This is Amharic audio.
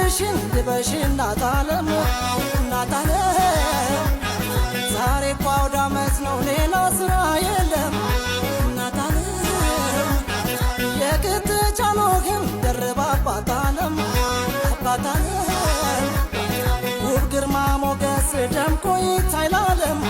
ልብስሽን ልበሽ እናት ዓለም፣ እናት ዓለም። ዛሬ እኮ አውደ ዓመት ነው፣ ሌላ ስራ የለም። እናት ዓለም፣ የክት ጃኖህን ደርባ አባት ዓለም፣ አባት ዓለም። ውብ ግርማ ሞገስ ደምቆ ይታይ ለዓለም።